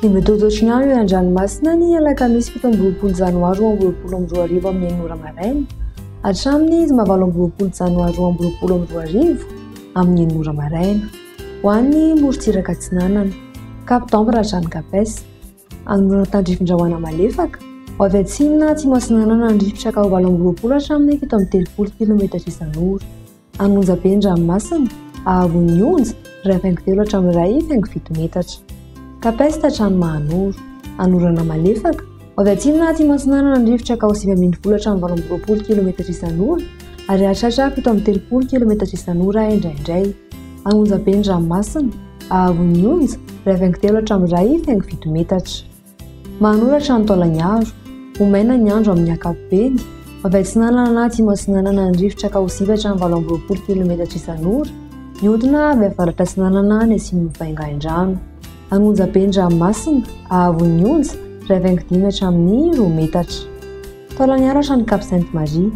Ny mety ho toetry ny andro eny an-dranomasina ny alakamisy 27 janoary 2022 amin'ny 6 ora maraina hatramin'ny zoma 28 janoary 2022 amin'ny 6 ora maraina. Ho an'ny morontsiraka atsinanana, Cap d'Ambre hatrany Cap Est, Anoloana tandrifin-drahona malefaka, ho avy atsimo na atsimo atsinanana ny rivotra ka ho 28 hatramin'ny 37 kilometatra isan'ora. An'onjabe ny ranomasina, haavon'ny onja, 1,3 hatramin'ny 1,7 metatra. Cap Est hatrany Mahanoro. Anorana malefaka, ho avy atsimo na atsimo atsinanana ny rivotra ka ho 19 hatramin'ny 28 kilometatra isan'ora ary hahatratra 37 kilometatra isan'ora indraindray. An'onjabe ny ranomasina, haavon'ny onja, 1,3 hatramin'ny 1,7 metatra. Manoratra ny Taolagnaro, ho maina ny andro amin'ny ankapobeny, avy atsinanana na atsimo atsinanana ny rivotra ka ho sivy hatramin'ny 28 kilometatra isan'ora, mihodina avy avaratra atsinanana any atsimon'ny Vaingaindrano. An'onjabe ny ranomasina, haavon'ny onja, 1,5 hatramin'ny 2 metatra. Taolagnaro hatrany Cap Sainte Marie.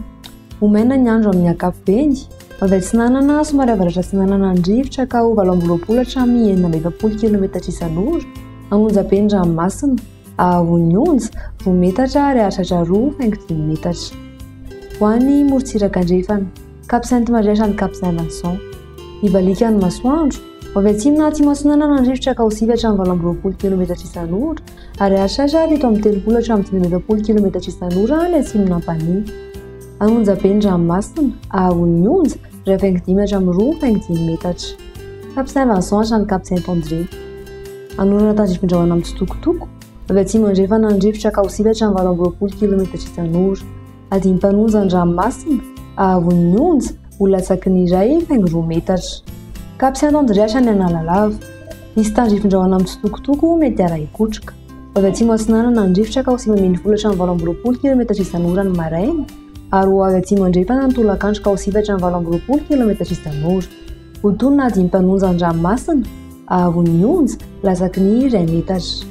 Ho maina ny andro amin'ny ankapobeny, avy atsinanana somary avaratra atsinanana ny rivotra ka ho 28 hatramin'ny 46 kilometatra isan'ora, An'onjabe ny ranomasina, haavon'ny onja, 2 metatra ary hahatratra 2,5 metatra. Ho an'ny morontsiraka andrefana, Cap Sainte Marie hatrany Cap Saint Vincent. Hibaliaka ny masoandro, ho avy atsimo na atsimo atsinanana ny rivotra ka ho 9 hatramin'ny 28 kilometatra isan'ora ary hahatratra 37 hatramin'ny 45 kilometatra isan'ora any atsimon'Ampanihy. An'onjabe ny ranomasina, haavon'ny onja, 1,5 hatramin'ny 2,5 metatra. Cap Saint Vincent hatrany Cap Saint André. Anorana tandrifindrahona mitsitokotoko, avy atsimo andrefana ny rivotra ka ho 9 hatramin'ny 28 kilometatra isan'ora. Adim-panonja ny ranomasina, haavon'ny onja, ho latsaky ny 1,2 metatra. Cap Saint André hatrany Analalava. Hisy tandrifindrahona mitsitokotoko mety hara-hikotroka. Avy atsimo atsinanana ny rivotra ka ho 19 hatramin'ny 28 kilometatra isan'ora ny maraina, ary ho avy atsimo andrefana ny tolakandro ka ho 9 hatramin'ny 28 kilometatra isan'ora. Ho toy ny adim-panonja ny ranomasina, haavon'ny onja, latsaky ny 1 metatra.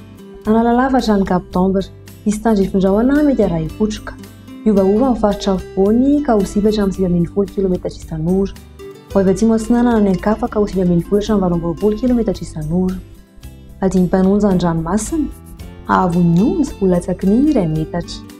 Analalava hatrany Cap d'Ambre. Hisy tandrifindrahona mety hara-hikotroka. Hiovaova ny faritra afovoany ka ho 9 hatramin'ny 19 kilometatra isan'ora. Ho avy atsimo atsinanana any an-kafa ka ho 19 hatramin'ny 28 kilometatra isan'ora. Adim-panonja ny ranomasina, haavon'ny onja ho latsaky ny 1 metatra.